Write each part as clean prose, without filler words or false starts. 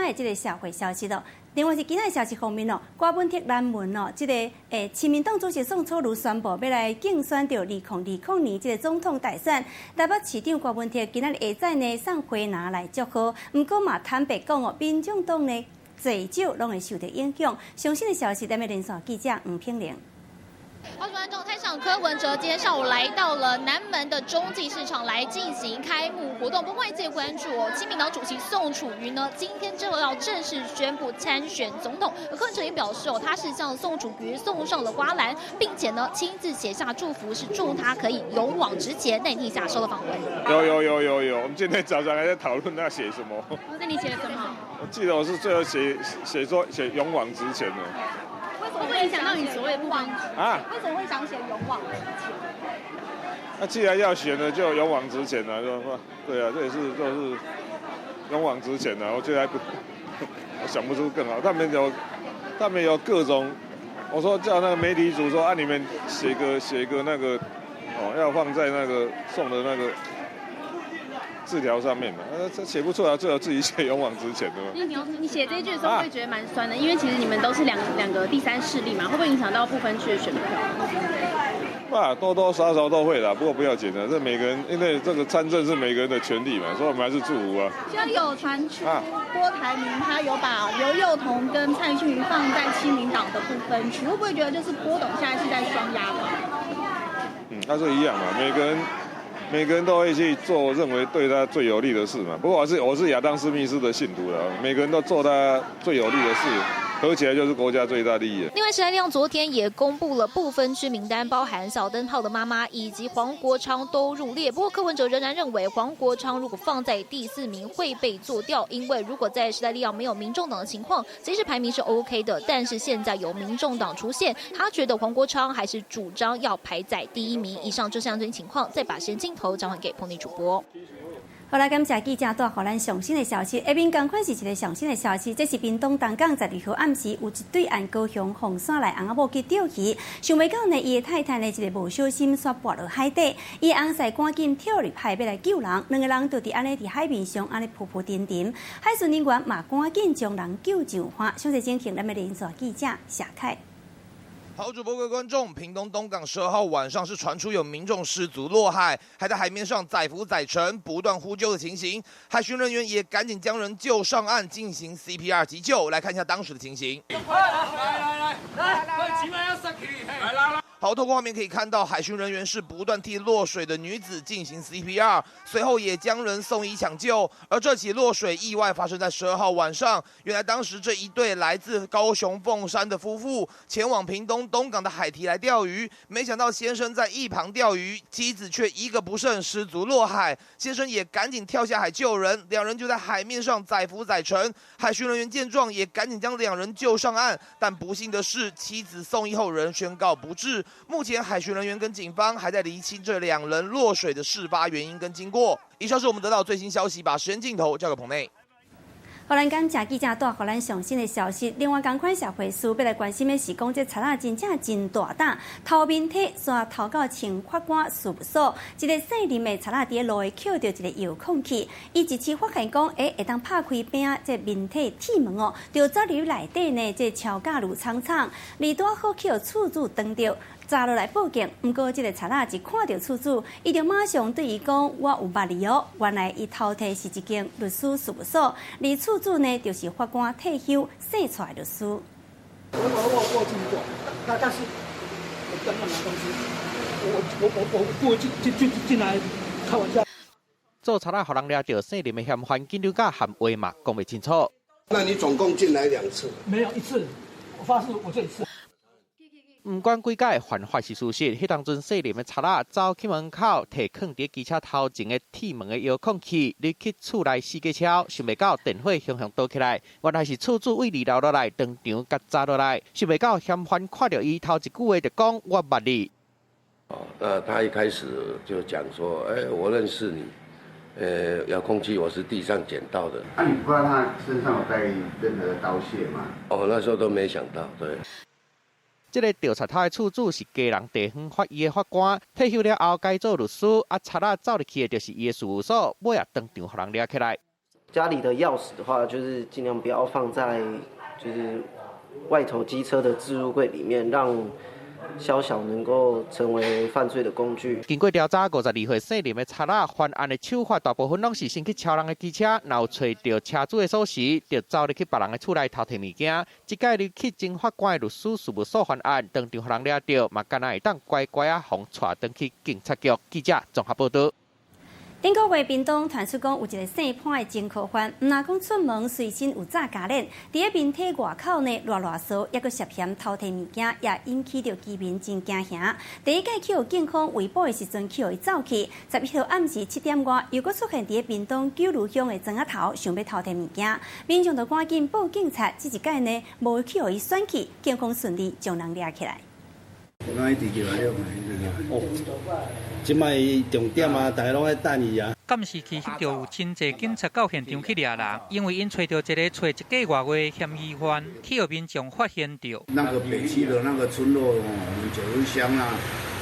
的這个社會消息咯。另外是其他消息方面哦，郭文鐵南門哦，這个親民黨主席宋楚瑜宣布欲來競選著2020年這个總統大選，台北市長郭文鐵今仔日下晝呢送花籃來祝賀，毋過嘛坦白講哦，民眾黨呢濟少攏會受著影響。上新的消息，咱欲連線記者黃品玲。好，觀眾，台上柯文哲今天上午來到了南門的中繼市場來進行開幕活動。不過外界關注哦，親民黨主席宋楚瑜呢，今天就要正式宣布參選總統。而柯文哲也表示哦，他是向宋楚瑜送上了花籃，並且呢親自寫下祝福，是祝他可以勇往直前。那你聽一下收到訪問。有有有有有，我們今天早上還在討論他寫什麼。那你寫了什麼？我記得我是最後寫寫說寫勇往直前的。會不會影響到你所謂不分啊？為什麼會想寫勇往直前？那既然要選了，就勇往直前了，是吧？對啊，這也是就是勇往直前了。我覺得還不，我想不出更好。他們有各種，我說叫那個媒體組說啊，你們寫個那個，哦，要放在那個送的那個字條上面嘛，這寫不出來，最好自己寫勇往直前的。你寫這句的時候會覺得蠻酸的，因為其實你們都是兩個第三勢力嘛，會不會影響到不分區的選票？啊，多多少少都會啦，不過不要緊的，這每個人因為這個參政是每個人的權利嘛，所以我們還是祝福啊。現在有傳出郭台銘他有把劉宥彤跟蔡俊云放在親民黨的不分區，會不會覺得就是郭董現在是在雙押寶？嗯，那是一樣嘛，每個人都會去做認為對他最有利的事嘛。不過我是亞當斯密斯的信徒了，每個人都做他最有利的事，合起來就是國家最大利益。另外，時代力量昨天也公布了不分區名單，包含小燈泡的媽媽以及黃國昌都入列。不過柯文哲仍然認為黃國昌如果放在第四名會被做掉，因為如果在時代力量沒有民眾黨的情況，其實排名是 OK 的。但是現在有民眾黨出現，他覺得黃國昌還是主張要排在第一名。以上就是最新情況，再把時間鏡頭交還給彭麗主播。好來，感謝記者帶予咱上新的消息。下面仝款是一个上新的消息，這是屏東東港12號暗時有一對按高雄鳳山來翁仔某去釣魚，想袂到呢，伊的太太呢一个無小心煞跋落海底，伊翁婿趕緊跳入海欲來救人，兩个人就佇按呢佇海面上按呢浮浮沉沉，海巡人員嘛趕緊將人救上岸。詳細情形，咱欲連線記者謝凱。好，主播各位觀眾，屏東東港12號晚上是傳出有民眾失足落海，還在海面上載浮載沉，不斷呼救的情形。海巡人員也趕緊將人救上岸，進行 CPR 急救。來看一下當時的情形。來來來來，起碼要上去，來來。好，透過畫面可以看到，海巡人員是不斷替落水的女子進行 CPR，隨後也將人送醫搶救。而這起落水意外發生在12號晚上，原來當時這一對來自高雄鳳山的夫婦前往屏東東港的海堤來釣魚，沒想到先生在一旁釣魚，妻子卻一個不慎失足落海，先生也趕緊跳下海救人，兩人就在海面上載浮載沉。海巡人員見狀也趕緊將兩人救上岸，但不幸的是，妻子送醫後仍宣告不治。目前海巡人員跟警方還在釐清這兩人落水的事發原因跟經過。以上是我們得到最新消息，把時間鏡頭交給棚內。好，咱感謝記者帶予咱上新的消息。另外，仝款社會事欲來關心的是，講這賊仔真正真大膽，偷面體煞偷到穿法官事務所，一个姓林的賊仔佇路下抾著一个遙控器，伊一試發現講，會當拍開邊仔這面體鐵門哦，就走入內底呢，這超價爐倉倉，而拄好去予厝主撞著。走落來報警，毋過這个賊仔一看著厝主，伊就馬上對伊講：我有捌你哦。原來伊偷提是一間律師事務所，而厝主呢就是法官退休姓蔡律師。我有經過，但是我剛剛拿東西，我故意進來開玩笑。做賊仔予人掠著，姓林的嫌犯緊張甲喊話嘛，講袂清楚。那你總共進來兩次？沒有一次，我發誓我這一次。毋管幾擺犯法是事實，彼當陣姓林的賊仔走去門口，提囥佇機車頭前的鐵門的遙控器，入去厝內四界敲，想袂到電火雄雄倒起來，原來是厝主佇二樓落來，當場共砸落來，想袂到嫌犯看著伊頭一句話就講我捌你。哦，那他一開始就講說，我認識你，遙控器我是地上撿到的。啊，你不知道他身上有帶任何的刀械嗎？哦，那時候都沒想到，對。這个著賊偷的厝主是基隆地方法院的法官，退休了後改做律師，啊，賊仔走入去的就是伊的事務所，尾仔當場予人掠起來。家裡的鑰匙的話，就是盡量不要放在就是外頭機車的置物櫃裡面，讓宵小能夠成為犯罪的工具。經過調查，52歲姓林的賊仔犯案的手法，大部分攏是先去敲人的機車，然後揣著車主的鎖匙，就走入去別人的厝內偷提物件。這擺入去偵法官的律師事務所犯案，當場予人掠著，嘛敢若會當乖乖仔予𤆬轉去警察局。記者綜合報導。頂個月屏東傳出講有一個姓潘的前科犯，毋但講出門隨身有紮鉸鏈，佇咧面體外口呢囉囉嗦，抑閣涉嫌偷提物件，也引起著居民真驚嚇。第一擺去予警方圍捕的時陣，去予伊走去。11號暗時7點外，又閣出現佇咧屏東九如鄉的莊仔頭，想欲偷提物件，民眾就趕緊報警察。這一擺呢，無去予伊選去，警方順利將人掠起來。我剛一直叫來哦，這擺重點啊，大家攏在等伊啊。監視器翕著有真濟警察到現場去掠人，因為𪜶揣著一個揣一個外月的嫌疑犯，去予民眾發現著。那個北區的那個村落，我們九如鄉啊、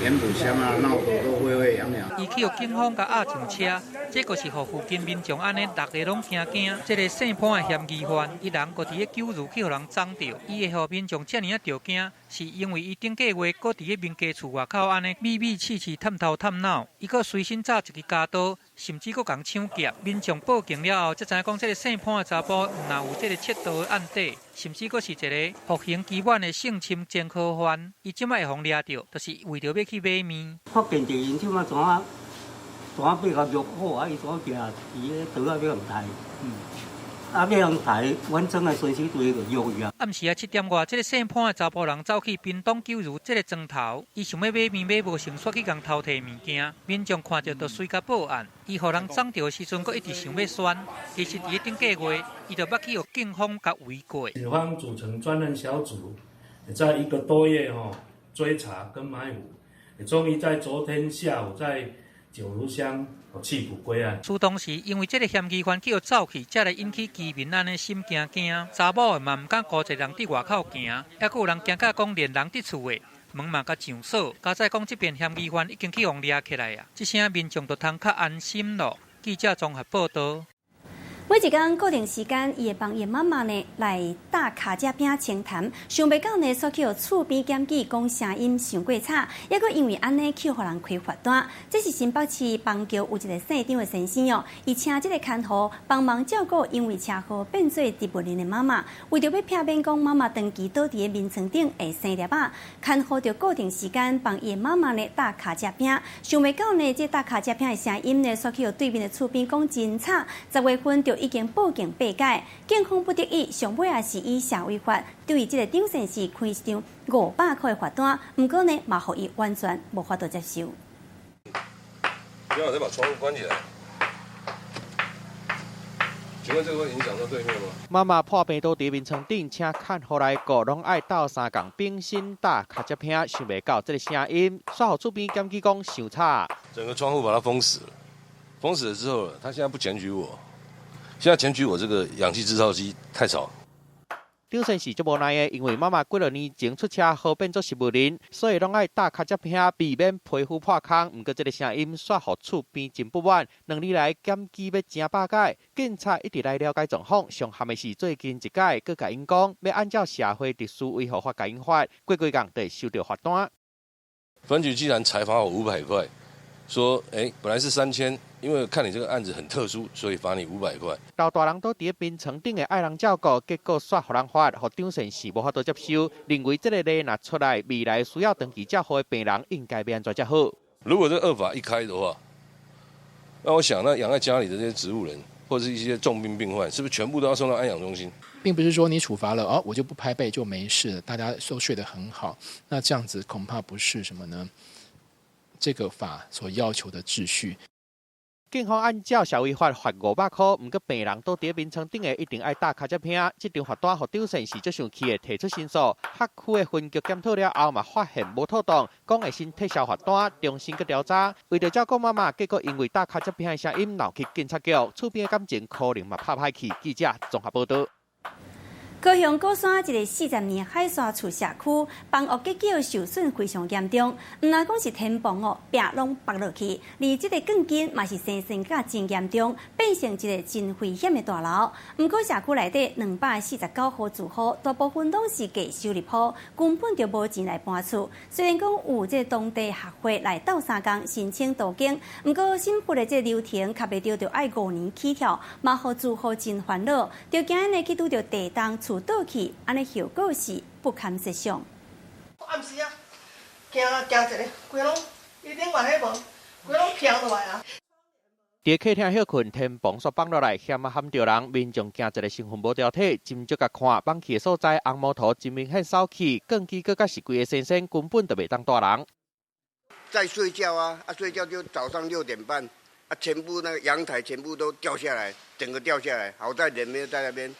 鹽埔鄉啊，鬧得都沸沸揚揚。伊去予警方共押上車，這閣是予附近民眾按呢逐个攏驚驚。這个姓潘的嫌疑犯，伊人閣佇咧九如去予人摠著，伊會予民眾遮爾仔著驚，是因為伊頂個月閣佇咧民家厝外口按呢秘秘刺刺探頭探腦，伊閣隨身紮一支鉸刀，甚至閣共搶劫。民眾報警了後，才知影講這个姓潘的查埔毋但有這个竊盜的案底，甚至閣是一个服刑期滿的性侵前科犯。伊這擺會予掠著，就是為著欲去買麵。發現著𪜶這擺怎啊怎啊欲共約好啊？伊怎行？伊咧刀仔欲共刣，啊，欲共刣，阮庄的隨時對伊就約伊啊。暗時仔7點外，這个姓潘的查埔人走去屏東九如這个莊頭，伊想欲買麵買無成，煞去共偷提物件。民眾看著就隨共報案。伊予人摠著的時陣，閣一直想欲選。其實佇咧頂個月，伊就捌去予警方共圍過。警方組成專案小組，在一個多月吼追查跟埋伏，終於在昨天下午在九如鄉緝捕歸案。事當時因為這个嫌疑犯去予走去，才來引起居民按呢心驚驚。查某的嘛毋敢孤一人佇外口行，抑閣有人驚甲講連人佇厝的門嘛共上鎖。佳哉講這邊嫌疑犯已經去予掠起來啊，這聲民眾就通較安心咯。記者綜合報導。每一工固定時間，伊會幫伊媽媽呢來搭跤脊餅清談。想袂到呢，煞去予厝邊檢舉講聲音傷過吵，抑閣因為按呢去予人開罰單。這是新北市板橋有一个姓張的先生哦，伊請這个看護幫忙照顧因為車禍變做植物人的媽媽，為著欲避免講媽媽長期倒佇咧眠床頂會生粒仔，看護就固定時間幫伊的媽媽呢搭跤脊餅。想袂到呢，這搭跤脊餅的聲音呢，煞去予對面的厝邊講真吵。10月份就已經報警八擺，警方不得已，上尾也是以社會法對這个張先生開一張500塊的罰單，毋過呢，嘛予伊完全無法度接受。不要再把窗戶關起來。請問這個會影響到對面嗎？媽媽破病倒佇眠床頂，請看護來顧，攏愛鬥相共冰心搭跤脊餅，想袂到這个聲音，煞予厝邊檢舉講傷吵。整個窗戶把它封死了，封死了之後，他現在不檢舉我。現在檢舉我這個氧氣製造機太吵。張先生足無奈的，因為媽媽幾若年前出車禍變做植物人，所以攏愛搭跤脊餅，避免皮膚破空。毋過這个聲音煞予厝邊真不滿。兩年來檢舉欲成百擺，警察一直來了解狀況。上諳的是最近一擺，閣共𪜶講欲按照社會秩序維護法共𪜶罰，過幾工就會收著罰單。分局既然才罰我500塊，說，本來是3000，因為看你這個案子很特殊，所以罰你500塊。老大人倒佇咧眠床頂的愛人照顧，結果煞予人罰，予張先生無法度接受，認為這个例若出來，未來需要長期照護的病人應該欲按怎才好。如果這個惡法一開的話，那我想，那養在家裡的這些植物人或者是一些重病病患，是不是全部都要送到安養中心？並不是說你處罰了哦，我就不拍背就沒事了，大家都睡得很好，那這樣子恐怕不是什麼呢？這個法所要求的秩序。警方按照社會法罰500塊，毋過病人倒佇眠床頂的一定愛搭跤脊餅。這張罰單予張先生足生氣的提出申訴，轄區的分局檢討了後嘛，發現無妥當，講會先撤銷罰單，重新閣調查。為著照顧媽媽，結果因為搭跤脊餅的聲音鬧去警察局，厝邊的感情可能嘛拍歹去。記者綜合報導。高雄鼓山一个40年海沙厝社區房屋結構受損非常嚴重，毋但講是天棚哦，壁攏剝落去，連這個鋼筋嘛是生鏽甲真嚴重，變成一個真危險的大樓。毋過社區內底249戶住戶，大部分攏是低收入戶，根本就無錢來搬厝。雖然講有這個當地學會來鬥相共申請都更，毋過審核的這個流程較袂著就愛5年起跳，嘛予住戶真煩惱，就驚呢去拄著地動厝倒去，按呢後果是不堪設想。暗時啊，驚驚一下，規攏伊頂懸彼無，規攏飄落來啊！佇客廳歇睏，天棚煞放落來，險仔撼著人，民眾驚一个神魂無著體，斟酌共看，崩去的所在，紅毛塗真明顯掃去，鋼筋閣較是規个生鏽，根本就袂當蹛人。在睡覺啊，啊睡覺就早上6點半，啊全部那個陽台全部都掉下來，整個掉下來，好在人沒有在那邊。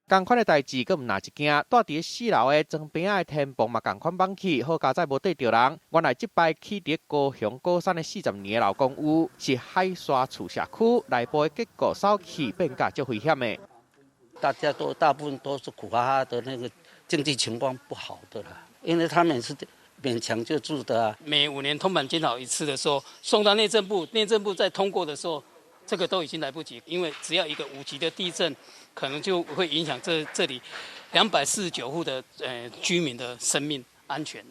仝款的代誌，閣毋若一件，蹛佇4樓的床邊仔的天棚嘛仝款崩去，好佳哉無綴著人。原來這擺起佇高雄鼓山的40年的老公寓，是海沙厝社區內部的結構掃去，變甲足危險的。大家都大部分都是苦哈哈的，那個經濟情況不好的啦，因為他們是勉強就住的啊。每5年通盤檢討一次的時候，送到內政部，內政部再通過的時候，這個都已經來不及，因為只要一個5級的地震，可能就會影響這裡249戶的居民的生命安全。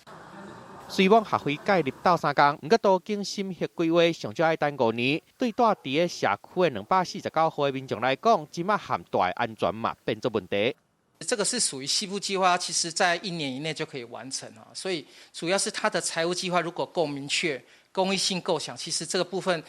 雖罔學會介入鬥相共，毋過都更審核規劃上少愛等5年。對蹛佇个社區的249戶的民眾來講，這馬贛大的安全嘛變做問題。這個是屬於細部計劃，其實在一年以內就可以完成啊。所以主要是它的財務計劃如果夠明確，公益性夠強，其實這個部分，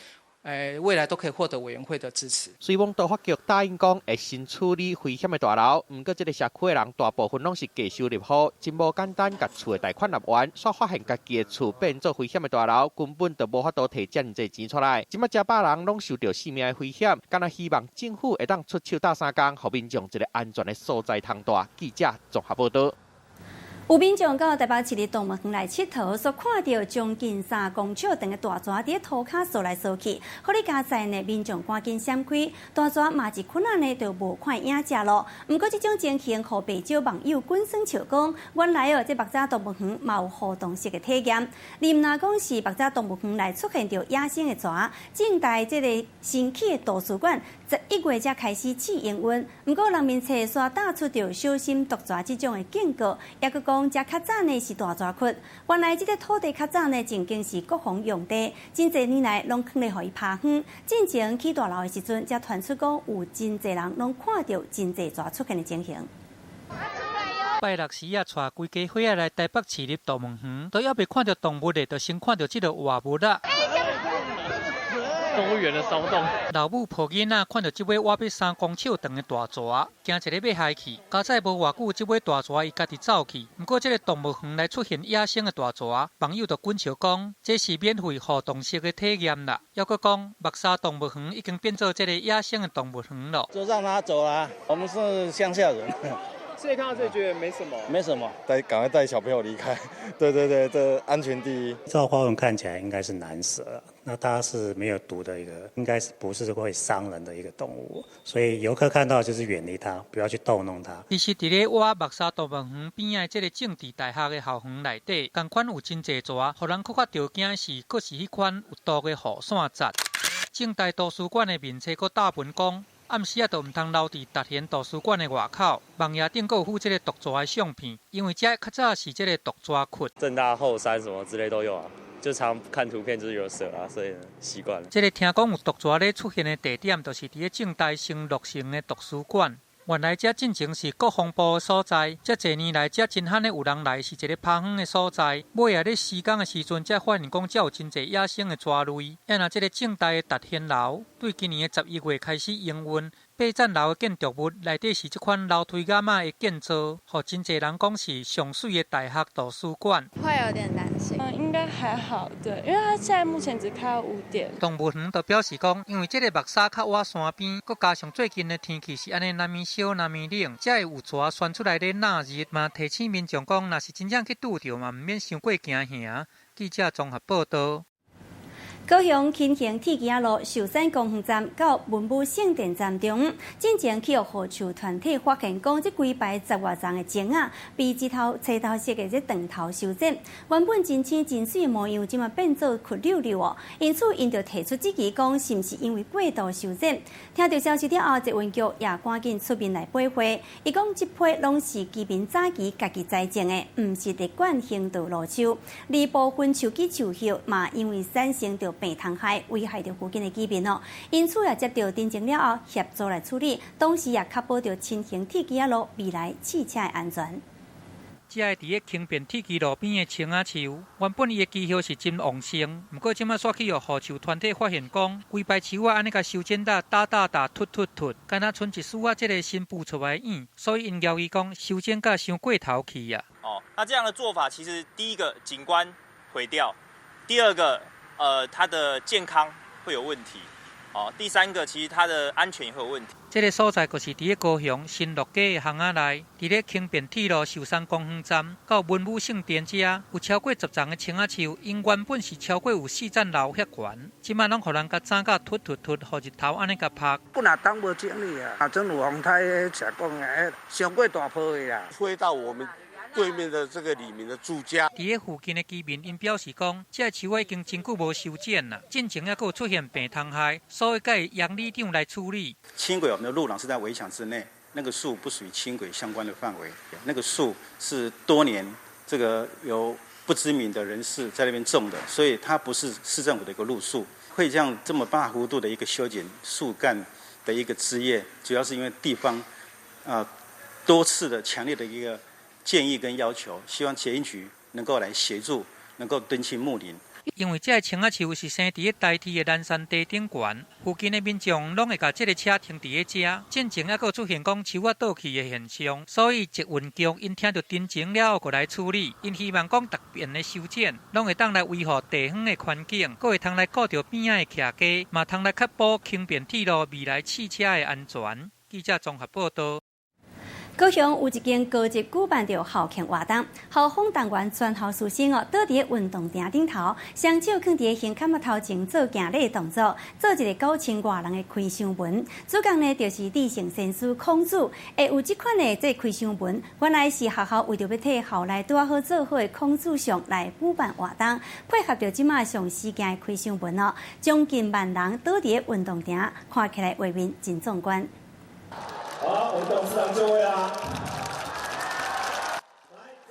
未來都可以獲得委員會的支持。雖罔都發局答應講會先處理危險的大樓，毋過這個社區的人大部分攏是低收入戶，真無簡單，共厝的貸款納完，煞發現家己的厝變做危險的大樓，根本就無法度提遮爾濟錢出來。這馬遮百人攏受著性命的危險，敢若希望政府會當出手鬥相共，予民眾一個安全的所在通蹛。記者綜合報導。有民眾到台北市立動物園來𨑨迌，所看著將近3公尺長的大蛇佇塗跤踅來踅去，予你佳哉呢，民眾趕緊閃開，大蛇嘛一睏仔呢就無看影跡咯。毋過這種情形，予袂少網友滾耍笑講，原來哦，這木柵動物園嘛有互動式的體驗。你毋若講是木柵動物園內出現著野生的蛇，政大這个新起的圖書館11月才開始試營運，毋過人面冊煞打出著小心毒蛇這種的警告，抑閣講遮較早呢是大蛇窟，原來這个土地較早呢曾經是國防用地，真濟年來攏囥咧予伊拋荒。進前起大樓的時陣，才傳出講有真濟人攏看著真濟蛇出現的情形。拜六時仔，帶規家伙仔來台北市立動物園，都猶未看著動物的，就先看著這个活物啦。動物園的騷動。老母抱囡仔看著這尾倚欲3公尺長的大蛇，驚一个欲害去。佳哉無偌久，這尾大蛇伊家己走去。毋過這个動物園內出現野生的大蛇，網友就滾笑講，這是免費互動式的體驗啦。猶閣講，木柵動物園已經變做這个野生的動物園了。就讓他走啦，我們是鄉下人。所以看到這覺得沒什麼，沒什麼，帶趕快帶小朋友離開。對對對，這安全第一。照花紋看起來應該是藍蛇，那它是沒有毒的一個，應該是不是會傷人的一個動物，所以遊客看到就是遠離它，不要去逗弄它。其實，佇咧倚木柵動物園邊仔的這个政治大學的校園內底，仝款有真濟蛇，予人閣較著驚的是，閣是彼款有毒的雨傘節。政大圖書館的面冊閣貼文講，暗時仔就毋通留佇達賢圖書館的外口，網頁頂閣有附這个毒蛇的相片，因為遮較早是這个毒蛇窟。政大後山什麼之類都有啊，就常看圖片就是有蛇啊，所以習慣了。這个聽講有毒蛇咧出現的地點，就是佇咧政大新落成的圖書館。原來遮進前是國防部的所在，遮濟年來遮真罕的有人來，是一个拋荒的所在。尾仔咧施工的時陣，才發現講遮有真濟野生的蛇類。啊若這个政大的達賢樓，對今年的11月開始營運。八層樓的建築物內底是這款樓梯仔仔的建造，予真濟人講是上媠的大學圖書館。會有點擔心，嗯，應該還好，對，因為它現在目前只開到5點。動物園就表示講，因為這个木柵較倚山邊，閣加上最近的天氣是按呢，若暝燒若暝冷，才會有蛇誅出來咧納日。嘛提醒民眾講，若是真正去拄著嘛，毋免傷過驚嚇。記者綜合報導。高雄轻行铁枝仔路寿山公园站到文武圣殿站中，进前去予护树团体发现，讲这规排十外丛的松仔被一头车头式的这长头修剪，原本真青真媠的模样，这马变做绿溜溜哦。因此，𪜶就提出质疑，讲是毋是因为过度修剪？听到消息了后，捷运局也赶紧出面来驳回，伊讲这批拢是居民早期家己栽种的，毋是列管行道路树，而部分树枝树叶嘛，因为产生著病虫害，危害著附近的居民哦。因此也接到陈情了后，协助来处理，同时也确保著轻行铁枝仔路未来试车的安全。这个伫咧轻便铁枝路边的松仔树，原本伊的枝叶是真旺盛，毋过这马煞去予护树团体发现讲，规排树仔按呢共修剪甲焦焦焦、秃秃秃，敢若賰一丝仔这个新孵出来的影，所以𪜶怀疑讲修剪甲伤过头去啊。哦，那这样的做法其实第一个景观毁掉，第二个，它的健康会有问题，哦，第三个其实它的安全也会有问题。这个所在就是伫咧高雄新乐街的巷仔内，伫咧轻便铁路寿山公园站到文武圣殿遮，有超过10丛的松仔树，𪜶原本是超过有4层楼遐悬，这马拢予人共斩甲秃秃秃，予日头按呢共曝。本来当无整理啊，啊，阵有风台，成讲的，伤过大波的啦，吹到我们对面的这个里面的住家。伫咧附近的居民，𪜶表示讲，这个树仔已经真久无修剪啦，进前犹阁有出现病虫害，所以佮杨里长来处理。轻轨我们的路廊是在围墙之内，那个树不属于轻轨相关的范围，那个树是多年这个由不知名的人士在那边种的，所以它不是市政府的一个路树。会这样这么大幅度的一个修剪树干的一个枝叶，主要是因为地方多次的强烈的一个建议跟要求，希望捷运局能够来协助，能够敦亲睦邻。因为这个松仔树是生伫咧台铁的南山地顶悬，附近的民众拢会共这个车停伫咧遮。进前犹阁有出现讲树仔倒去的现象，所以捷运局𪜶听著陈情了后，阁来处理。𪜶希望讲逐遍的修剪，拢会当来维护地方的环境，阁会通来顾著边仔的徛家，嘛通来确保轻便铁路未来试车的安全。记者综合报道。高雄有一间高职举办著校庆活动，校方动员全校师生哦，倒伫咧运动场顶头，双手囥伫咧胸坎仔头前做行礼动作，做一个9000外人的开箱文。主角呢就是至圣先师孔子，会有这款的这开箱文，原来是学校为著欲替校内拄仔好做好的孔子像来举办活动，配合著这马上时行的开箱文哦，将近万人倒伫咧运动场，看起来画面真壮观。好，我们董事长就位啦。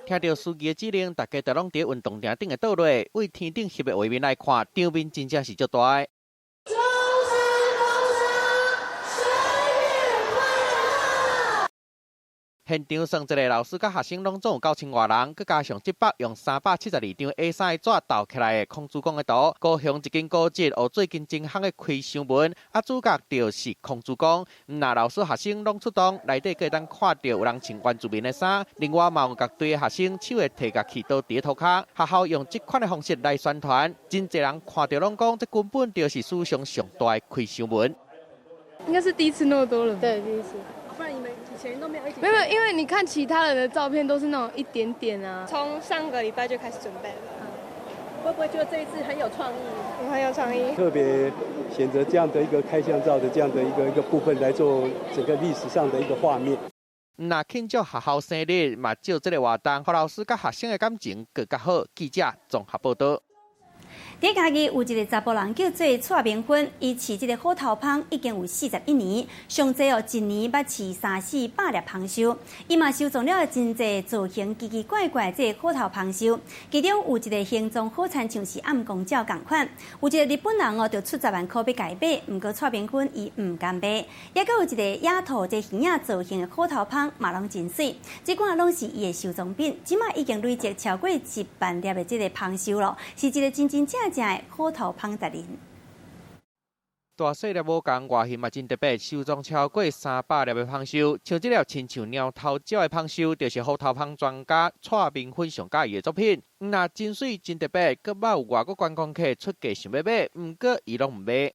听著司机的指令，大家就拢伫运动场顶的倒落，对天顶翕的画面来看，场面真正是足大的。中山公生日快乐！现场算一个老师佮学生拢总有9000外人，阁加上这幅用372张 A3 的纸斗起来的孔子公的图，高雄一间高职学最近真夯的开箱文，啊，主角就是孔子公。毋若老师学生拢出动，内底阁会当看著有人穿原住民的衫，另外嘛有乐队的学生手会提乐器倒伫咧涂跤，学校用这款的方式来宣传，真济人看著拢讲，这根本就是史上上大的开箱文。应该是第一次那么多人。对，第一次。不然你们以前都没有一起？没有，因为你看其他人的照片都是那种一点点啊。从上个礼拜就开始准备了。会不会觉得这一次很有创意？很有创意。特别选择这样的一个开箱照的这样的一个部分来做整个历史上的一个画面。若庆祝学校生日，嘛借这个活动，予老师佮学生的感情阁较好。记者综合报道。伫嘉义有一个查埔人叫做蔡明芬，伊饲这个虎头蜂已经有41年，上济哦一年捌饲三四百粒蜂寿。伊嘛收藏了真济造型奇奇怪怪这个虎头蜂寿，其中有一个形状好亲像是暗光鸟仝款。有一个日本人哦，就出10万箍欲共伊买，毋过蔡明芬伊毋甘卖。犹阁有一个野兔这耳仔造型的虎头蜂嘛拢真媠，这款拢是伊的收藏品，这马已经累积超过1万粒的这个蜂寿咯，是一个真真正正的虎头蜂达人。大细粒无仝，外形嘛真特别，收藏超过300粒的蜂寿。像这粒亲像猫头鸟的蜂寿，就是虎头蜂专家蔡明芬上佮意的作品。毋若真媠真特别，阁捌有外国观光客出价想欲买，毋过伊拢毋买。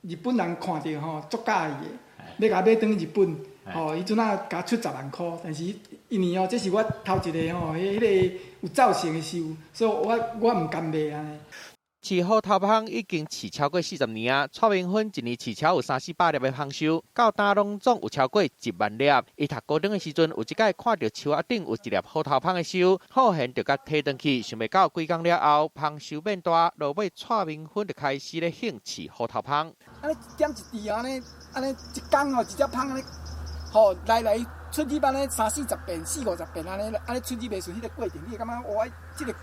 日本人看著吼，足佮意的，欲共买转去日本，吼，伊阵仔共出10万箍，但是因为哦，这是我头一个吼，彼个有造型的寿，所以我毋甘卖按呢。飼虎頭蜂已經飼超過40年啊！蔡明芬一年飼超有三四百粒的蜂收，到今攏總有超過1萬粒。伊讀高中的時陣，有一擺看著樹仔頂有一粒虎頭蜂的收，好閒就共提轉去。想袂到幾工了後，蜂收變大，落尾蔡明芬就開始咧興飼虎頭蜂。按呢一點一滴按呢，按呢一工哦，一隻蜂按呢，吼來來出去按呢三四十遍、四五十遍按呢，按呢出去袂順，彼個過程你會感覺哇，這個。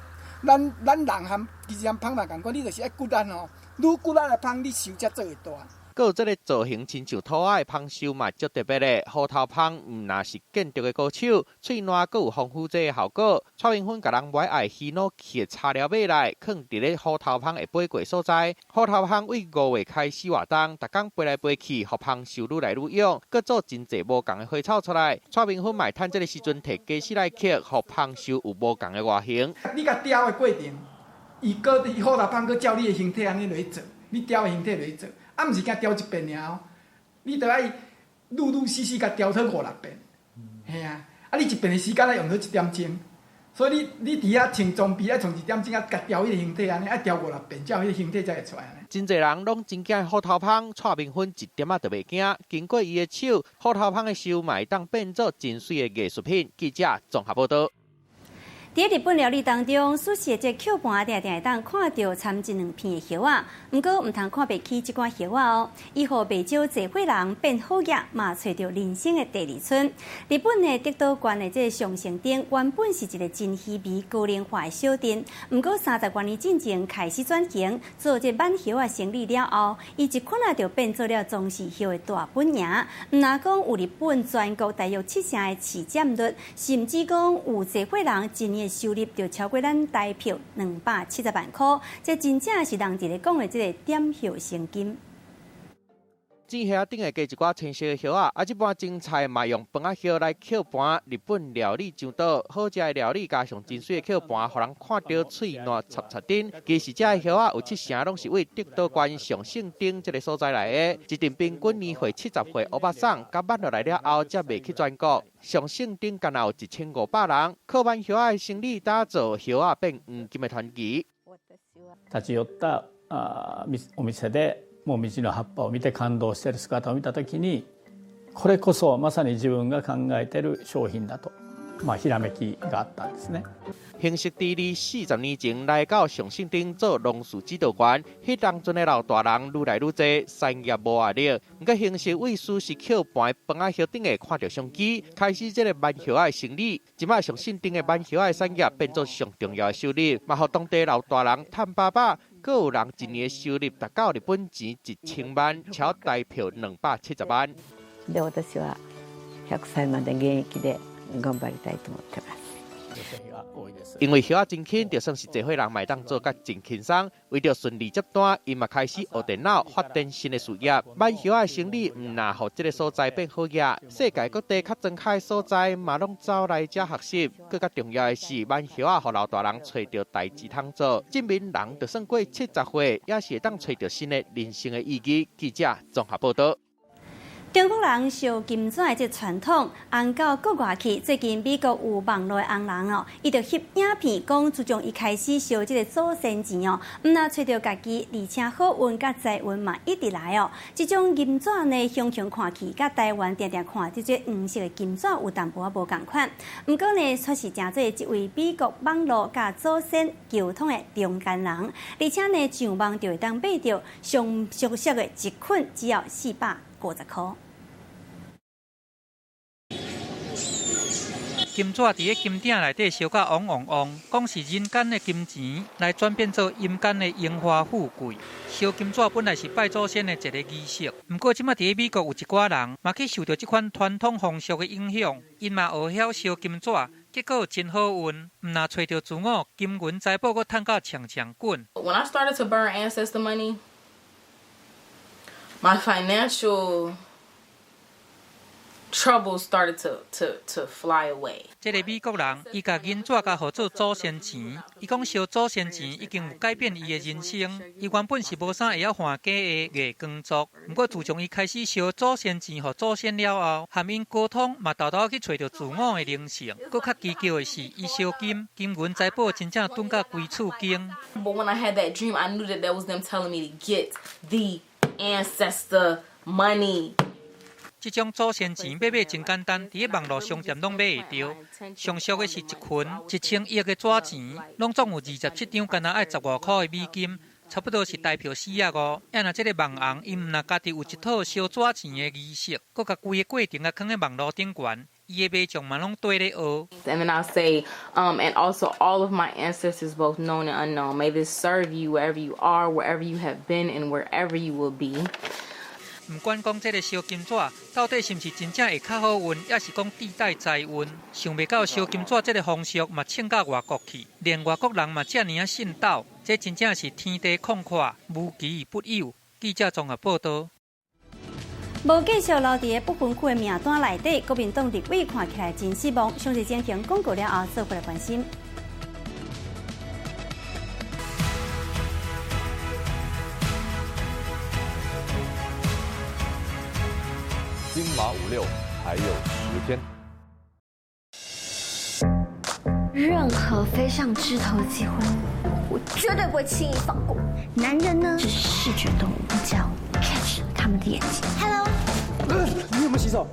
咱咱人和其實和蜂嘛仝款，你就是愛骨力吼，愈骨力的蜂，你收才做會大。閣有這个造型親像兔仔的蜂收嘛，足特別的。虎頭蜂毋若是建築的高手，喙瀾閣有防腐劑的效果。蔡明芬共人買愛ヒノキ的柴料買來，囥佇咧虎頭蜂會飛過所在。虎頭蜂對5月開始活動，逐工飛來飛去，予蜂收愈來愈勇，閣做真濟無仝的花草出來。蔡明芬嘛會趁這个時陣提家私來刻，予蜂收有無仝的外形。你共雕的過程，伊閣虎頭蜂閣照你的形體按呢落去做，你雕的形體落去做。啊，毋是共雕一遍爾哦，你著愛陸陸續續共雕佗五六遍，嘿啊，啊你一遍的時間愛用佗一點鐘，所以你你佇遐穿裝備愛創一點鐘啊，共雕彼个形體按呢，愛雕五六遍，才有彼个形體才會出來。真濟人攏真驚虎頭蜂，蔡明芬一點仔都袂驚。經過伊的手，虎頭蜂的收嘛會當變做真媠的藝術品。記者綜合報導。佇日本料理當中，壽司的這個扣盤定定會當看著摻一兩片的葉仔，毋過毋通看袂起這款葉仔哦。伊予袂少濟歲人變好額，嘛揣著人生的第二春。日本的德島縣的這个上勝町，原本是一个真稀微高齡化的小鎮，毋過30多年進前開始轉型做這挽葉仔生意了後，伊一款仔就變做了從事葉的大本營。毋若講有日本全國大約7成的市佔率，甚至講有濟歲人一年收入就超過咱台票270萬箍，這真正是人佇咧講的這个點葉成金。剪葉仔頂會加一寡青色的葉仔，啊，這擺蒸菜嘛用飯仔葉來扣盤。日本料理上島，好食的料理加上真媠的扣盤，予人看著喙瀾插插陣。其實這个葉仔有7成攏是對德島縣上勝町這个所在來的。一陣平均年歲70歲歐巴桑，佮挽落來了後，才賣去全國。上勝町敢若有1500人，靠挽葉仔的生意打造葉仔變黃金的傳奇。立ち寄ったお店でもみじの葉っぱを見て感動している姿を見た時に、これこそまさに自分が考えている商品だと、まあ、ひらめきがあったんですね。興實致理40年前來到上勝町做農事指導員，彼當陣的老大人愈來愈濟，產業無壓力。毋過興實對壽司扣盤飯仔葉頂會看著商機，開始這个挽葉仔的生意。這擺上勝町的挽葉仔的產業變做上重要的收入，嘛予當地老大人趁飽飽。閣有人一年收入達到日本錢1000萬，超台票270萬。で私は100歳まで現役で頑張りたいと思ってます。因為葉仔真輕，就算是濟歲人嘛會當做甲真輕鬆。為著順利接單，𪜶嘛開始學電腦，發展新的事業。挽葉仔的生意毋若予這个所在變好額，世界各地較莊腳的所在嘛攏走來遮學習。閣較重要的是，挽葉仔予老大人揣著代誌通做，證明人就算過70歲，也是會當揣著新的人生的意義。記者綜合報導。中國人燒金紙的這傳統，紅到國外去。最近美國有網路的紅人哦，伊就翕影片，講自從伊開始燒這个祖先錢哦，毋若揣著家己，而且好運佮財運嘛一直來哦。這種金紙呢，雄雄看去，佮台灣定定看著這黃色的金紙有淡薄仔無仝款。毋過呢，卻是誠濟這位美國網路佮祖先溝通的中間人，而且呢，上網就會當買著上俗俗的一捆，只要450箍。金紙佇咧金鼎內底燒甲旺旺旺，講是人間的金錢來轉變做陰間的榮華富貴。燒金紙本來是拜祖先的一个儀式，毋過這馬佇咧美國有一寡人嘛去受著這款傳統風俗的影響，𪜶嘛學曉燒金紙，結果真好運，毋若揣著自我金銀財寶，閣趁甲長長滾。 When I started to burn ancestor money, my financial Troubles started to fly away。這个美國人，伊共銀紙共號做祖先錢。伊講燒祖先錢已經有改變伊的人生。伊原本是無啥會曉換假的月光族，毋過自從伊開始燒祖先錢予祖先了後，和𪜶溝通嘛，沓沓去揣著自我的靈性。閣較奇巧的是，伊燒金金銀財寶真正轉甲規厝間。 But when I had that dream, I knew that that was them telling me to get the ancestor money. 這種祖先錢欲買真簡單，佇咧網路商店攏買會著。上俗的是一群1000億的紙錢，攏總有27張，敢若愛十外箍的美金，差不多是台票4仔五。啊若這个網紅，伊毋若家己有一套燒紙錢的儀式，閣共規个過程共囥佇網路頂懸，伊的民眾嘛攏綴咧學。 And then I'll say, and also all of my ancestors, both known and unknown, may this serve you wherever you are, wherever you have been, and wherever you will be. 毋管講這个燒金紙到底是毋是真正會較好運，抑是講自帶財運，想袂到燒金紙這个風俗嘛衝到外國去，連外國人嘛遮爾仔信斗，這真正是天地曠闊，無奇不有。記者綜合報導。無繼續留佇个不分區的名單內底，國民黨立委看起來真失望。詳細情形公告了後，做伙來關心。金馬56還有10天。任何飛上枝頭的機會，我絕對不會輕易放過。男人呢是視覺動物，只要 catch 他們的眼睛。Hello，你有沒有洗手？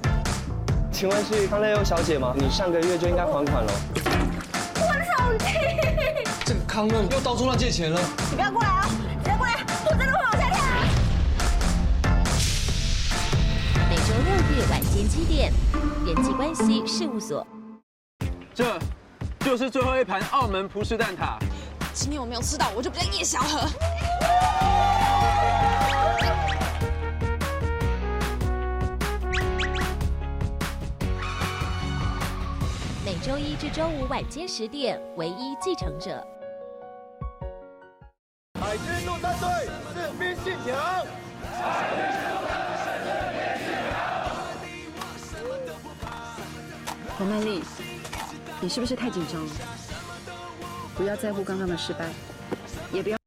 請問是康樂優小姐嗎？你上個月就應該還款了。我的手機。這個康樂又到處亂借錢了。你不要過來啊！你不要過來，我真的會往下跳。每週六日晚間7點，人際關係事務所。這就是最後一盤澳門葡式蛋撻。今天我沒有吃到，我就不叫葉小禾。每週一至週五晚間10點，唯一繼承者。海軍陸戰隊士兵信條。黃曼麗，你是不是太緊張了？不要在乎剛剛的失敗，也不要。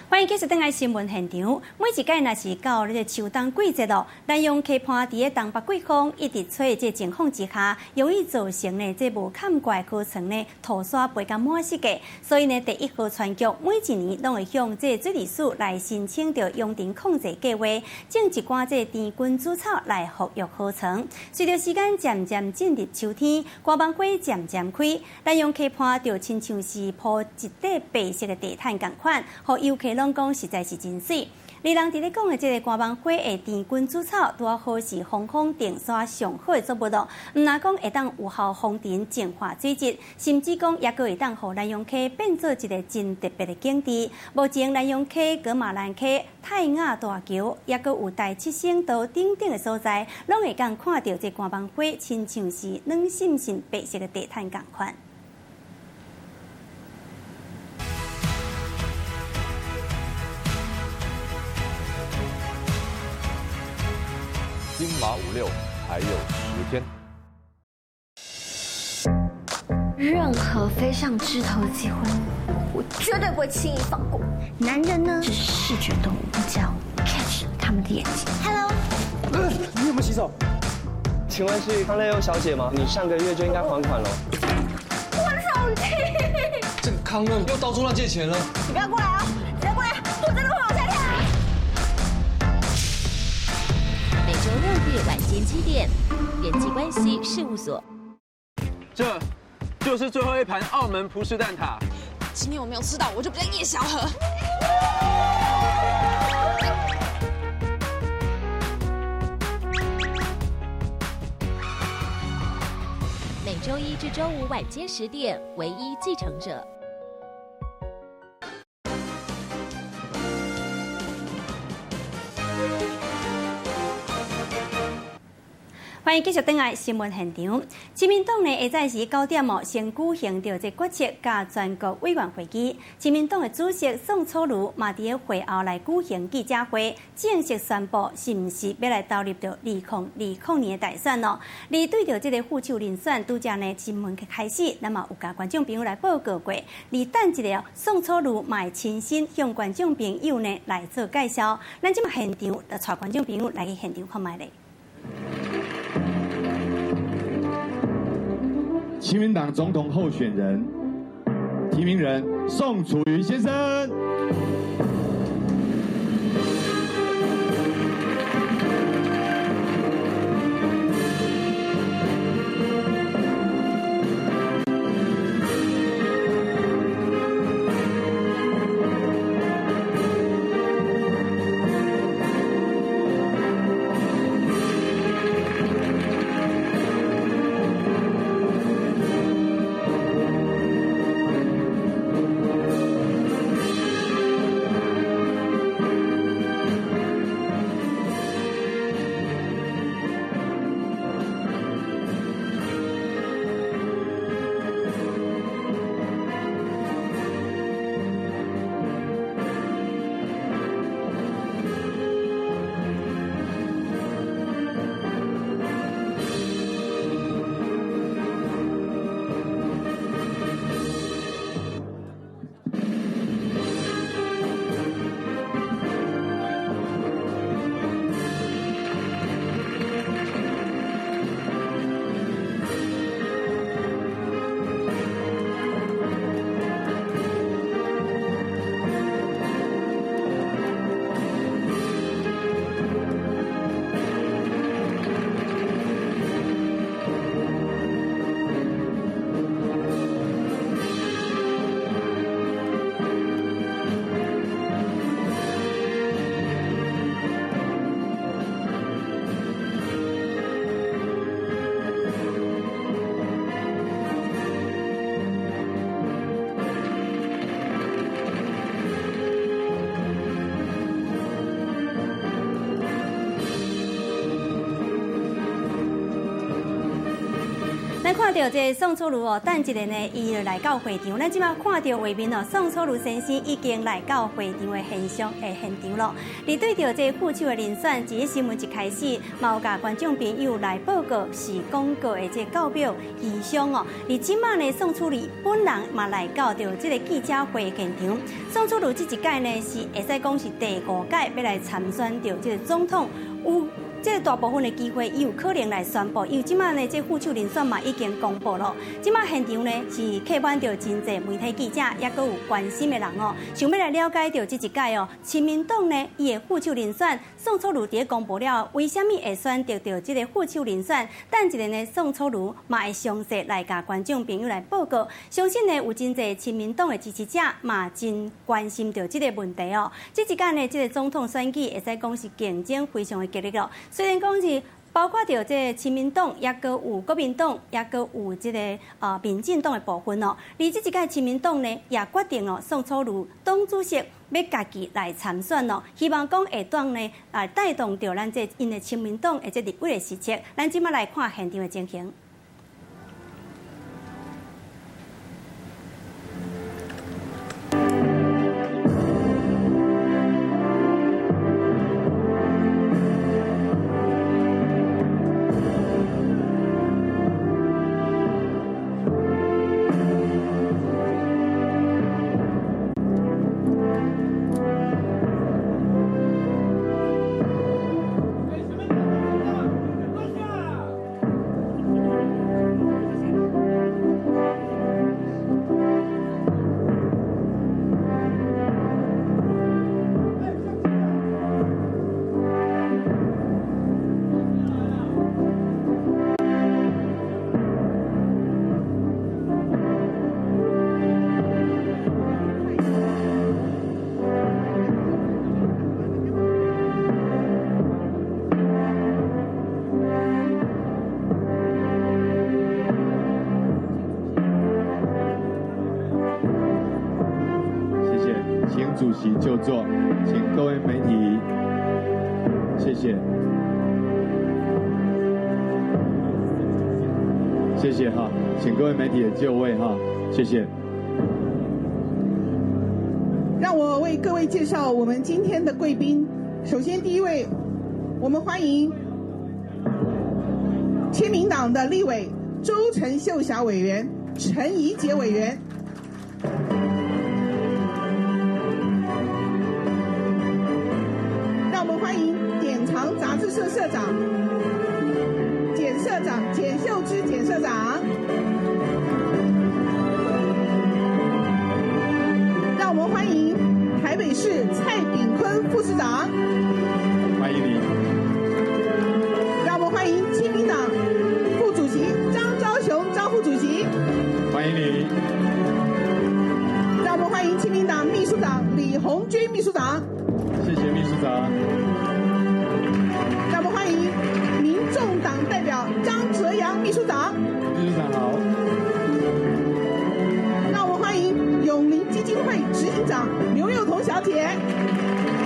歡迎繼續轉來新聞現場。每一屆若是到這个秋冬季節咯，南洋溪畔佇个東北季風一直吹的這個情況之下，容易造成呢這無崁過的河床呢塗沙肥甲滿濕的。所以呢，第一河川局每一年攏會向這個水利署來申請著墉程控制計劃，種一寡這個甜君子草來復育河床。隨著時間漸漸進入秋天，寒網花漸漸開，南洋溪畔就親像是鋪一塊白色的地毯仝款，予遊客攏講實在是真媠。而人佇咧講的這個寒網花的甜君子草，拄好是防風定沙上好的作物咯。毋但講會當有效防塵淨化水質，甚至講猶閣會當予南洋溪變做一個真特別的景致。目前南洋溪、噶瑪蘭溪、泰雅大橋，猶閣有台七星島等等的所在，攏會當看著這寒網花，親像是軟滲滲白色的地毯仝款。金馬56還有10天。任何飛上枝頭的機會，我絕對不會輕易放過。男人呢是視覺動物，只要 catch 他們的眼睛。Hello，你有沒有洗手？請問是康樂優小姐嗎？你上個月就應該還款了。我的手機。這個康樂又到處亂借錢了。你不要過來啊！你不要過來，我真的會往下跳。每週六日晚間7點，人際關係事務所。這就是最後一盤澳門葡式蛋撻。今天我沒有吃到，我就不叫葉小禾。每週一至週五晚間10點，唯一繼承者。歡迎繼續轉來新聞現場。親民黨呢，下早時9點哦，先舉行著這決策佮全國委員會議。親民黨的主席宋楚瑜嘛，佇咧會後來舉行記者會，正式宣布是毋是欲來投入著2020年的大選咯。而對著這个副手人選，拄才呢新聞開始，咱嘛有共觀眾朋友來報告過。而等一下，宋楚瑜嘛會親身向觀眾朋友呢來做介紹。咱這馬現場就帶觀眾朋友來去現場看覓咧。親民黨總統候選人提名人宋楚瑜先生。咱看著這个宋楚瑜哦，等一下呢，伊就來到會場。咱這馬看著畫面哦，宋楚瑜先生已經來到會場的現場咯。而對著這个副手的人選，這个新聞一開始，嘛有共觀眾朋友來報告是廣告的這个告表異象哦。而這馬呢，宋楚瑜本人嘛來到著這个記者會現場。宋楚瑜這一屆呢，是會使講是第5屆欲來參選著這个總統有。這个大部分的機會，伊有可能來宣布，因為這馬呢，這个副手人選嘛已經公布咯。這馬現場呢是客滿著真濟媒體記者，抑閣有關心的人哦，想欲來了解著這一屆哦，親民黨呢伊的副手人選宋楚瑜佇咧公布了，為啥物會選擇著這个副手人選？等一下呢，宋楚瑜嘛會詳細來共觀眾朋友來報告。相信呢有真濟親民黨的支持者嘛真關心著這个問題哦。這一屆呢，這个總統選舉會使講是競爭非常的激烈咯。雖然講是包括著這个親民黨，抑閣有國民黨，抑閣有這个民進黨的部分哦。而這一屆親民黨呢，也決定哦，宋楚瑜黨主席欲家己來參選哦，希望講會當呢帶動著咱這𪜶的親民黨的這立委的席次。咱這馬來看現場的情形。主席就座，請各位媒體，謝謝。谢谢哈，请各位媒体也就位哈，谢谢。让我为各位介绍我们今天的贵宾。首先，第一位，我们欢迎亲民党的立委周陈秀霞委员、陈怡杰委员。让我们欢迎典藏杂志社社长简社长简秀芝简社长。让我们欢迎台北市蔡炳坤副市长，欢迎你。让我们欢迎亲民党副主席张昭雄张副主席，欢迎你。让我们欢迎亲民党秘书长李红军秘书长，谢谢秘书长。让我们欢迎民众党代表张哲阳秘书长，秘书长好。让我们欢迎永龄基金会执行长刘幼彤小姐，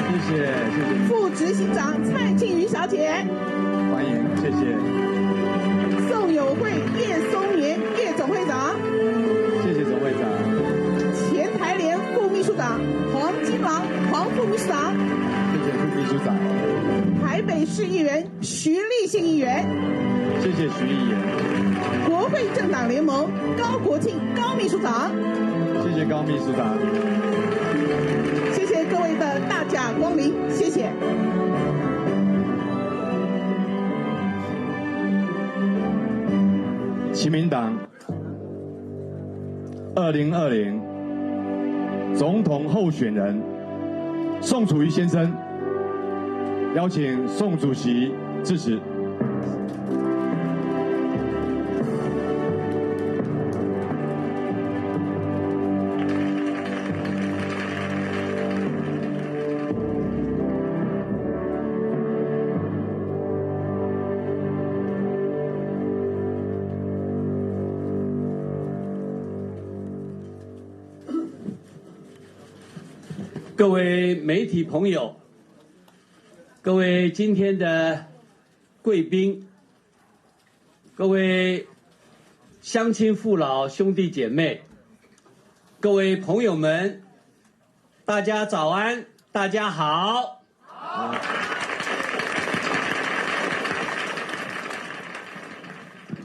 谢谢谢谢。副执行长蔡庆瑜小姐，欢迎，谢谢。宋友会叶松年叶总会长，谢谢总会长。前台联副秘书长黄金郎黄副秘书长，谢谢副秘书长。台北市议员徐立信议员，谢谢徐议员。国会政党联盟高国庆高秘书长，谢谢高秘书长。谢谢各位的大驾光临，谢谢。亲民党2020总统候选人宋楚瑜先生，邀请宋主席致辞。各位媒体朋友，各位今天的贵宾，各位乡亲父老兄弟姐妹，各位朋友们，大家早安，大家好。好。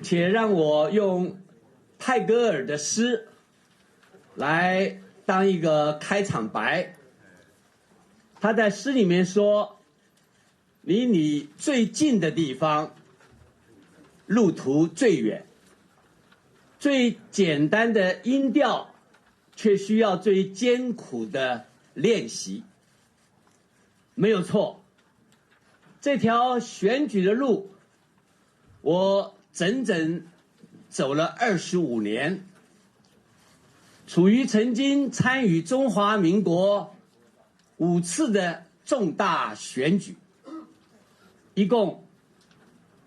且让我用泰戈尔的诗来当一个开场白。他在诗里面说：“离你最近的地方，路途最远；最简单的音调，却需要最艰苦的练习。”没有错，这条选举的路，我整整走了25年。楚瑜曾经参与中华民国5次的重大选举，一共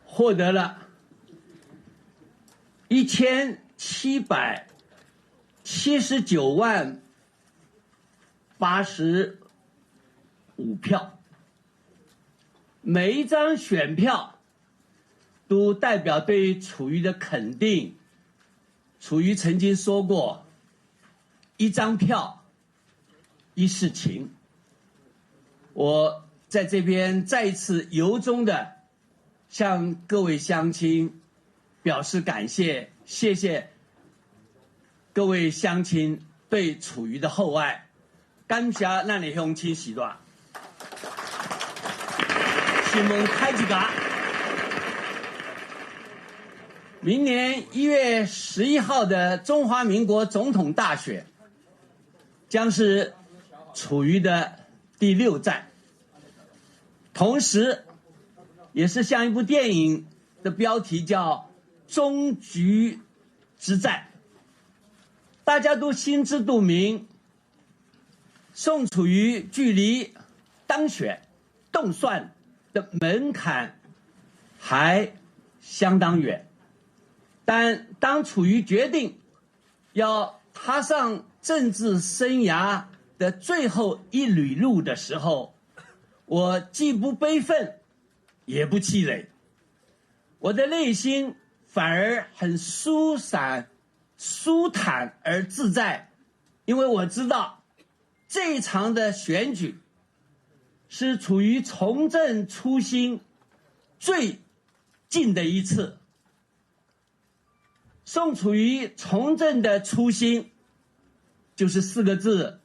获得了1779万85票，每一张选票都代表对楚瑜的肯定。楚瑜曾经说过：“一张票，一世情。”我在这边再一次由衷的向各位乡亲表示感谢，谢谢各位乡亲对楚瑜的厚爱，感谢咱的乡亲时代。新闻开一家，明年1月11号的中华民国总统大选，将是楚瑜的第6战。同时，也是像一部电影的标题叫《终局之战》。大家都心知肚明，宋楚瑜距离当选动算的门槛还相当远，但当楚瑜决定要踏上政治生涯的最后一里路的时候，我既不悲愤，也不气馁，我的内心反而很舒散、舒坦而自在，因为我知道这一场的选举是处于从政初心最近的一次。宋楚瑜从政的初心就是四个字：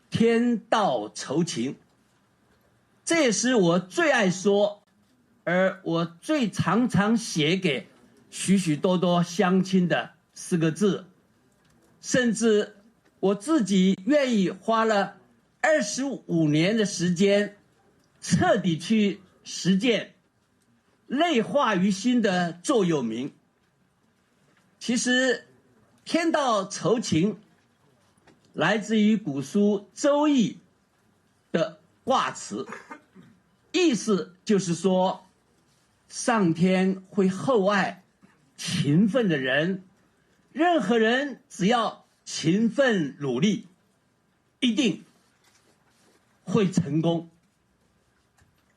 天道酬勤。这也是我最爱说，而我最常常写给许许多多乡亲的四个字，甚至我自己愿意花了25年的时间，彻底去实践，内化于心的座右铭。其实，天道酬勤来自于古书《周易》的卦辞，意思就是说，上天会厚爱勤奋的人，任何人只要勤奋努力，一定会成功。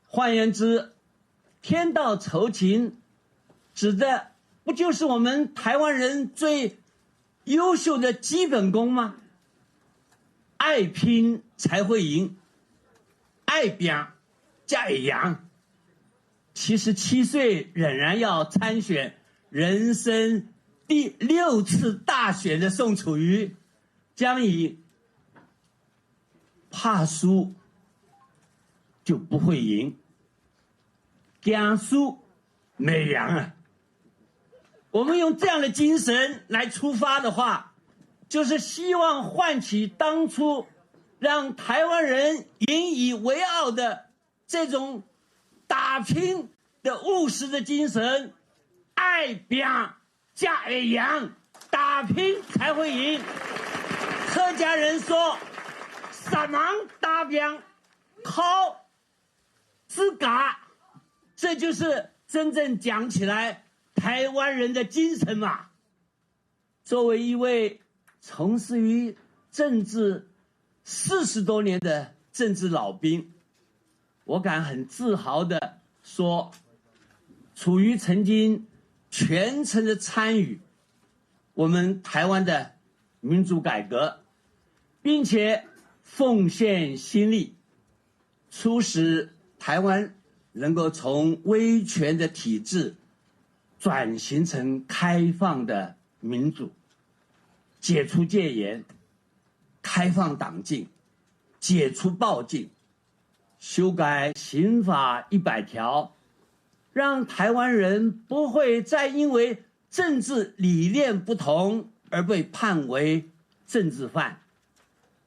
换言之，天道酬勤，指的不就是我们台湾人最优秀的基本功吗？爱拼才会赢，爱拼才会赢。77岁仍然要参选人生第6次大选的宋楚瑜，将以怕输就不会赢，惊输袂赢啊！我们用这样的精神来出发的话，就是希望唤起当初让台湾人引以为傲的这种打拼的务实的精神，爱拼才会赢，打拼才会赢。客家人说：“三忙打拼靠自家”，这就是真正讲起来台湾人的精神嘛。作为一位从事于政治40多年的政治老兵，我敢很自豪的说，楚瑜曾经全程的参与我们台湾的民主改革，并且奉献心力，促使台湾能够从威权的体制转型成开放的民主，解除戒严，开放党禁，解除报禁，修改刑法100条，让台湾人不会再因为政治理念不同而被判为政治犯。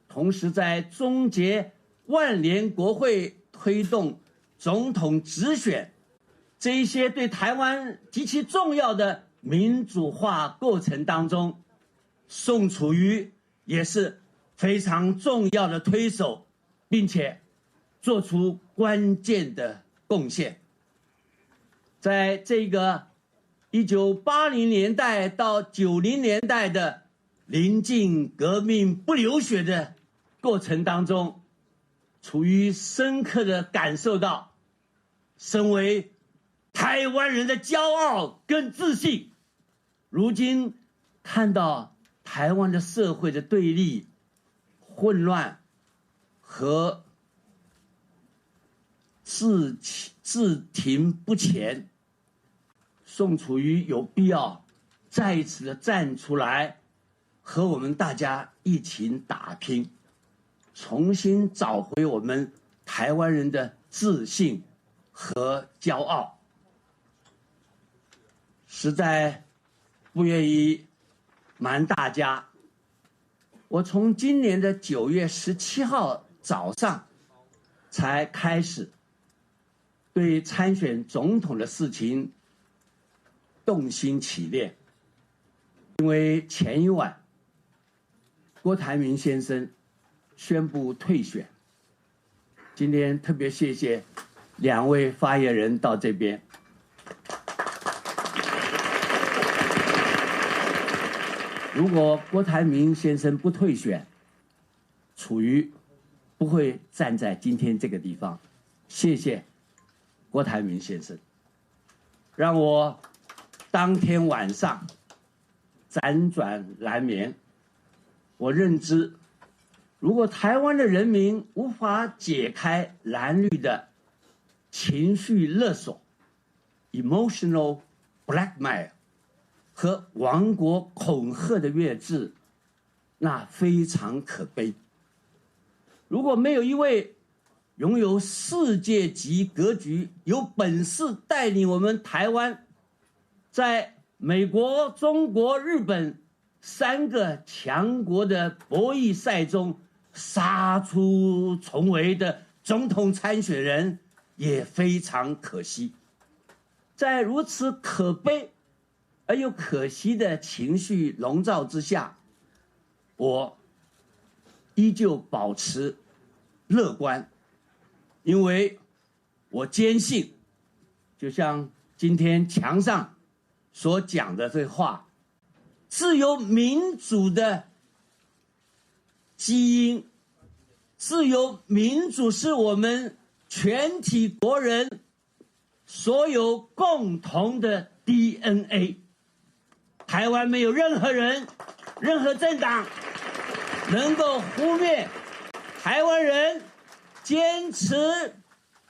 同时，在终结万年国会推动总统直选这一些对台湾极其重要的民主化过程当中，宋楚瑜也是非常重要的推手，并且做出关键的贡献。在这个1980年代到90年代的临近革命不流血的过程当中，楚瑜深刻的感受到，身为台湾人的骄傲跟自信。如今看到台湾的社会的对立、混乱和自停不前，宋楚瑜有必要再一次的站出来，和我们大家一起打拼，重新找回我们台湾人的自信和骄傲。实在不愿意瞒大家，我从今年的9月17号早上才开始对参选总统的事情动心起念，因为前一晚郭台铭先生宣布退选。今天特别谢谢两位发言人到这边。如果郭台铭先生不退选，楚瑜不会站在今天这个地方。谢谢郭台铭先生，让我当天晚上辗转难眠。我认知，如果台湾的人民无法解开蓝绿的情绪勒索（emotional blackmail）和亡国恐吓的压制，那非常可悲。如果没有一位拥有世界级格局、有本事带领我们台湾，在美国、中国、日本三个强国的博弈赛中杀出重围的总统参选人，也非常可惜。在如此可悲而又可惜的情绪笼罩之下，我依旧保持乐观，因为我坚信，就像今天墙上所讲的这话，自由民主的基因，自由民主是我们全体国人所有共同的 DNA。台湾没有任何人、任何政党能够污蔑台湾人坚持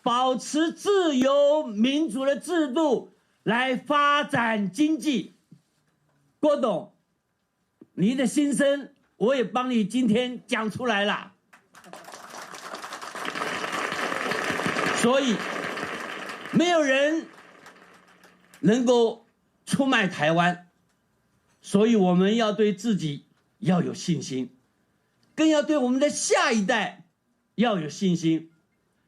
保持自由民主的制度来发展经济。郭董，你的心声我也帮你今天讲出来了。所以，没有人能够出卖台湾，所以我们要对自己要有信心，更要对我们的下一代要有信心，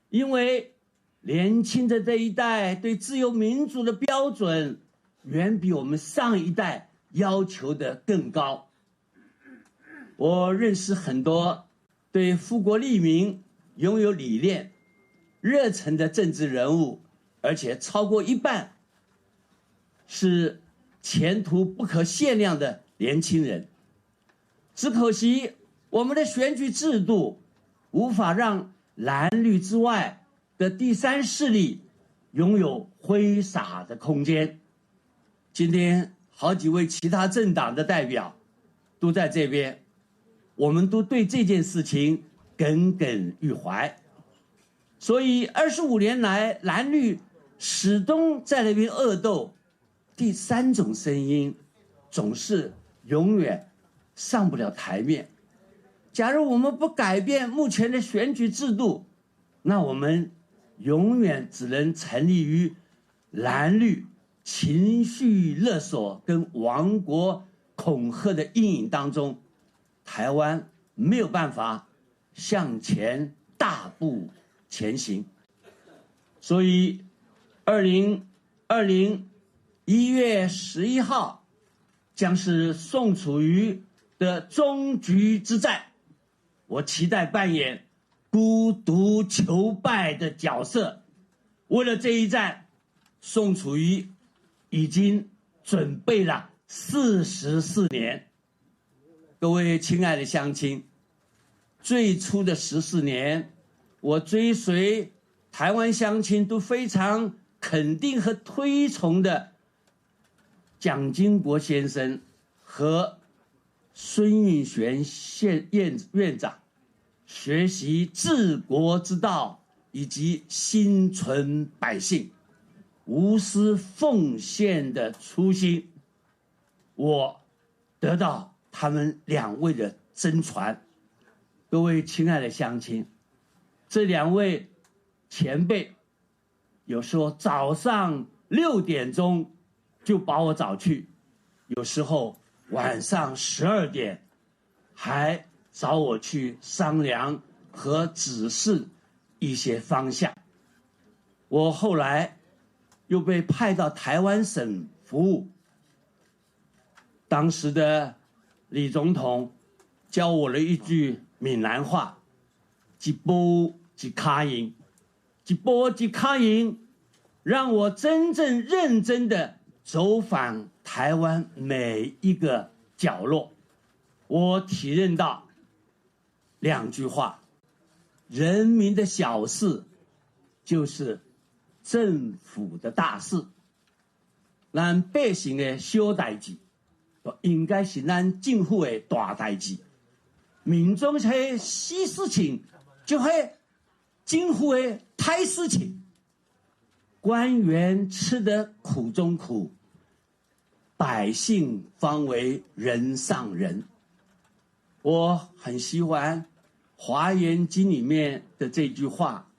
因为年轻的这一代对自由民主的标准远比我们上一代要求的更高。我认识很多对富国利民拥有理念、热忱的政治人物，而且超过一半是前途不可限量的年轻人。只可惜我们的选举制度无法让蓝绿之外的第三势力拥有挥洒的空间。今天好几位其他政党的代表都在这边，我们都对这件事情耿耿于怀。所以25年来，蓝绿始终在那边恶斗，第三种声音总是永远上不了台面。假如我们不改变目前的选举制度，那我们永远只能沉溺于蓝绿情绪勒索跟亡国恐吓的阴影当中，台湾没有办法向前大步前行。所以2020 1月11号将是宋楚瑜的终局之战，我期待扮演孤独求败的角色。为了这一战，宋楚瑜已经准备了44年。各位亲爱的乡亲，最初的14年，我追随台湾乡亲都非常肯定和推崇的蒋经国先生和孙运璇院长，学习治国之道以及心存百姓、无私奉献的初心，我得到他们两位的真传。各位亲爱的乡亲，这两位前辈有时候早上6点钟就把我找去，有时候晚上12点还找我去商量和指示一些方向。我后来又被派到台湾省服务，当时的李总统教我了一句闽南话：一步一脚印，一步一脚印，让我真正认真的走访台湾每一个角落。我体认到两句话：人民的小事就是政府的大事。咱百姓的小代志，应该是咱政府的大代志。民众彼细事情，就彼政府的大事情。官员吃得苦中苦，百姓方为人上人。我很喜欢《华严经》里面的这句话：“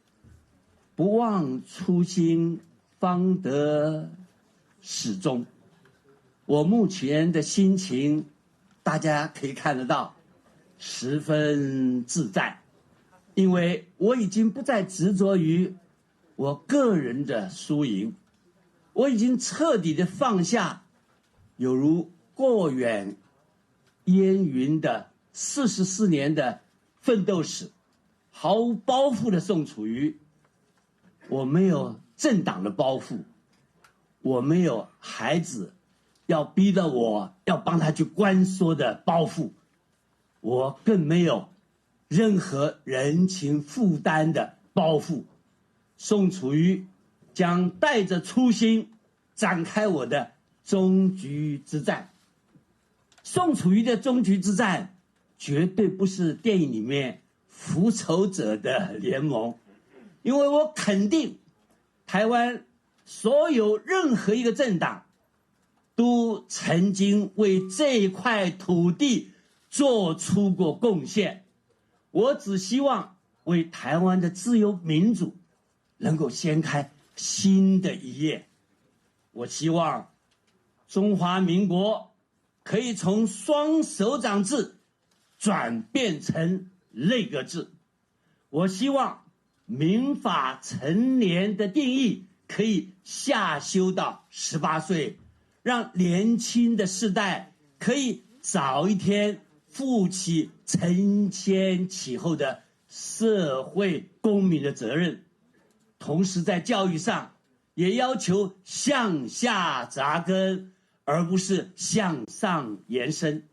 不忘初心，方得始终。”我目前的心情，大家可以看得到，十分自在，因为我已经不再执着于我个人的输赢，我已经彻底的放下，有如过眼烟云的44年的奋斗史，毫无包袱的宋楚瑜。我没有政党的包袱，我没有孩子要逼得我要帮他去关说的包袱，我更没有任何人情负担的包袱。宋楚瑜将带着初心展开我的终局之战。宋楚瑜的终局之战绝对不是电影里面复仇者的联盟，因为我肯定台湾所有任何一个政党都曾经为这块土地做出过贡献。我只希望为台湾的自由民主能够掀开新的一页。我希望中华民国可以从双首长制转变成内阁制。我希望民法成年的定义可以下修到18岁，让年轻的世代可以早一天负起承先启后的社会公民的责任。同时在教育上也要求向下扎根，而不是向上延伸。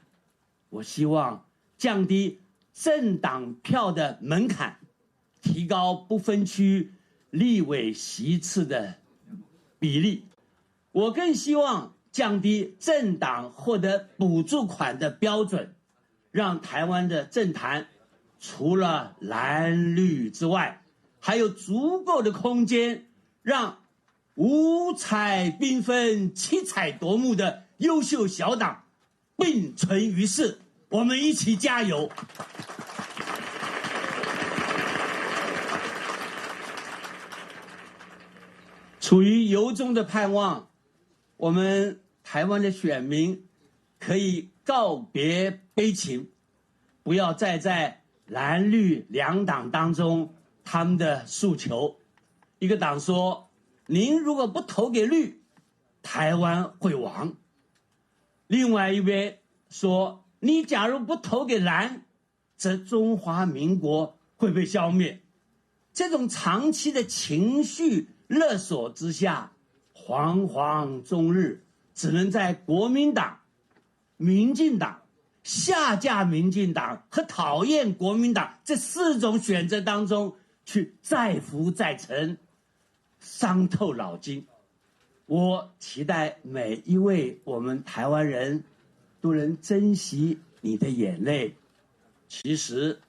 我希望降低政党票的门槛，提高不分区立委席次的比例。我更希望降低政党获得补助款的标准，让台湾的政坛除了蓝绿之外，还有足够的空间，让五彩缤纷、七彩夺目的优秀小党并存于世。我们一起加油！处于由衷的盼望，我们台湾的选民可以告别悲情，不要再在蓝绿两党当中他们的诉求。一个党说，您如果不投给绿，台湾会亡；另外一边说，你假如不投给蓝，则中华民国会被消灭。这种长期的情绪勒索之下，惶惶终日，只能在国民党、民进党、下架民进党和讨厌国民党这四种选择当中去再浮再沉，伤透脑筋。我期待每一位我们台湾人都能珍惜你的眼泪。其实，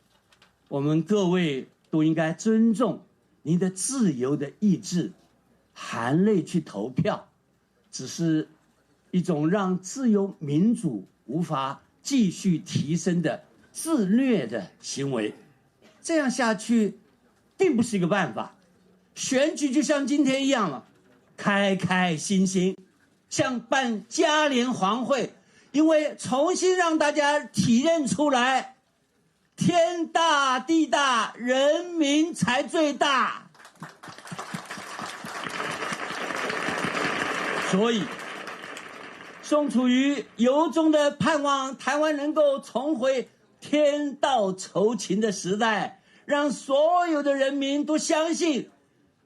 我们各位都应该尊重您的自由的意志，含泪去投票，只是一种让自由民主无法继续提升的自虐的行为。这样下去，并不是一个办法。选举就像今天一样了，开开心心，像办嘉年华会，因为重新让大家体认出来，天大地大，人民才最大。所以，宋楚瑜由衷的盼望台湾能够重回天道酬勤的时代，让所有的人民都相信，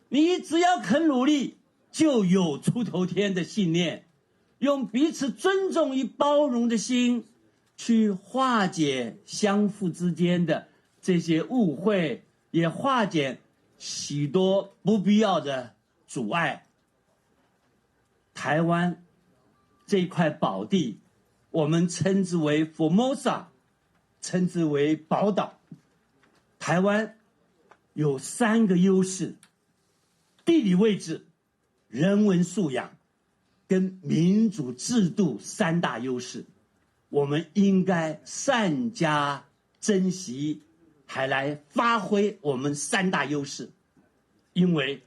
你只要肯努力，就有出头天的信念。用彼此尊重与包容的心，去化解相互之间的这些误会，也化解许多不必要的阻碍。台湾这块宝地，我们称之为 Formosa，称之为宝岛。台湾有三个优势：地理位置、人文素养跟民主制度三大优势，我们应该善加珍惜，还来发挥我们三大优势。因为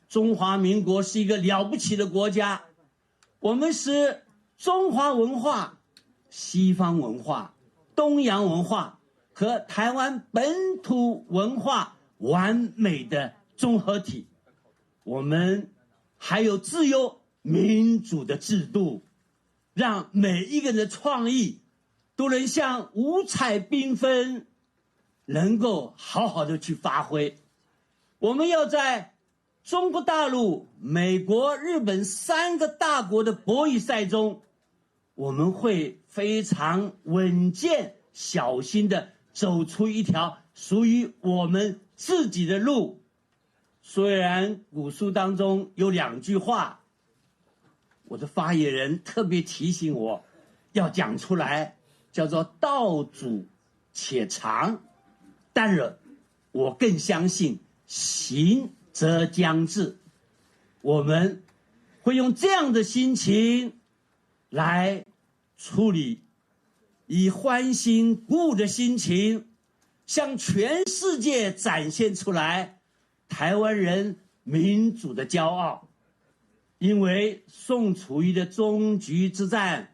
中华民国是一个了不起的国家，我们是中华文化、西方文化、东洋文化和台湾本土文化完美的综合体。我们还有自由民主的制度，让每一个人的创意都能像五彩缤纷，能够好好的去发挥。我们要在中国大陆、美国、日本三个大国的博弈赛中，我们会非常稳健、小心的走出一条属于我们自己的路。虽然古书当中有两句话，我的发言人特别提醒我要讲出来，叫做“道阻且长”，但是我更相信行则将至。我们会用这样的心情来处理，以欢欣鼓舞的心情，向全世界展现出来台湾人民主的骄傲。因为宋楚瑜的终局之战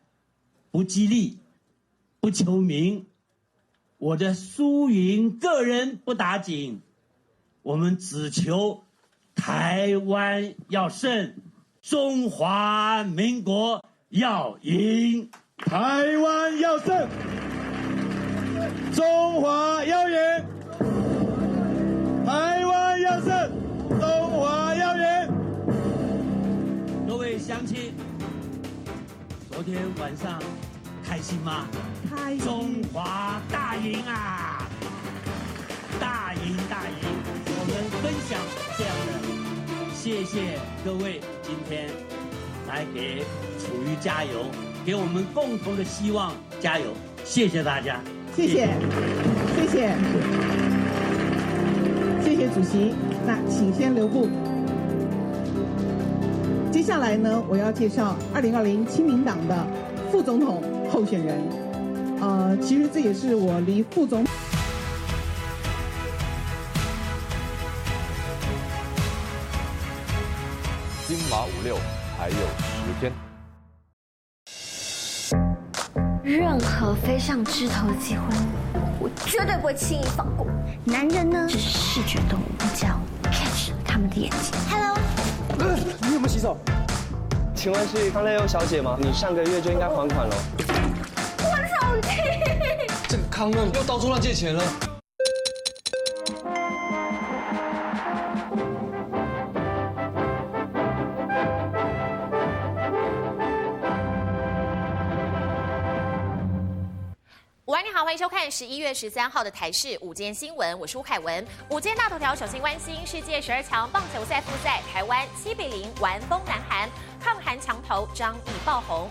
不激励，不求名，我的输赢个人不打紧，我们只求台湾要胜，中华民国要赢。台湾要胜，中华要赢。台湾要胜，中华要赢。各位乡亲，昨天晚上开心吗？开心。中华大赢啊！大赢大赢！我们分享这样的，谢谢各位今天来给楚瑜加油，给我们共同的希望加油！谢谢大家，谢谢，谢谢，谢谢主席。那请先留步。接下来呢，我要介绍2020亲民党的副总统候选人。其实这也是我离副总。金马56还有10天。任何飞上枝头的机会，我绝对不会轻易放过。男人呢，只是视觉动物，只要 catch 他们的眼睛。Hello，你有没有洗手？请问是康乐优小姐吗？你上个月就应该还款了。我的手机。这个康乐又到处乱借钱了。欢迎收看11月13号的台视午间新闻，我是吴凯文。午间大头条，首先关心世界12强棒球赛复赛，台湾7-0完封南韩，抗韩强投张毅爆红。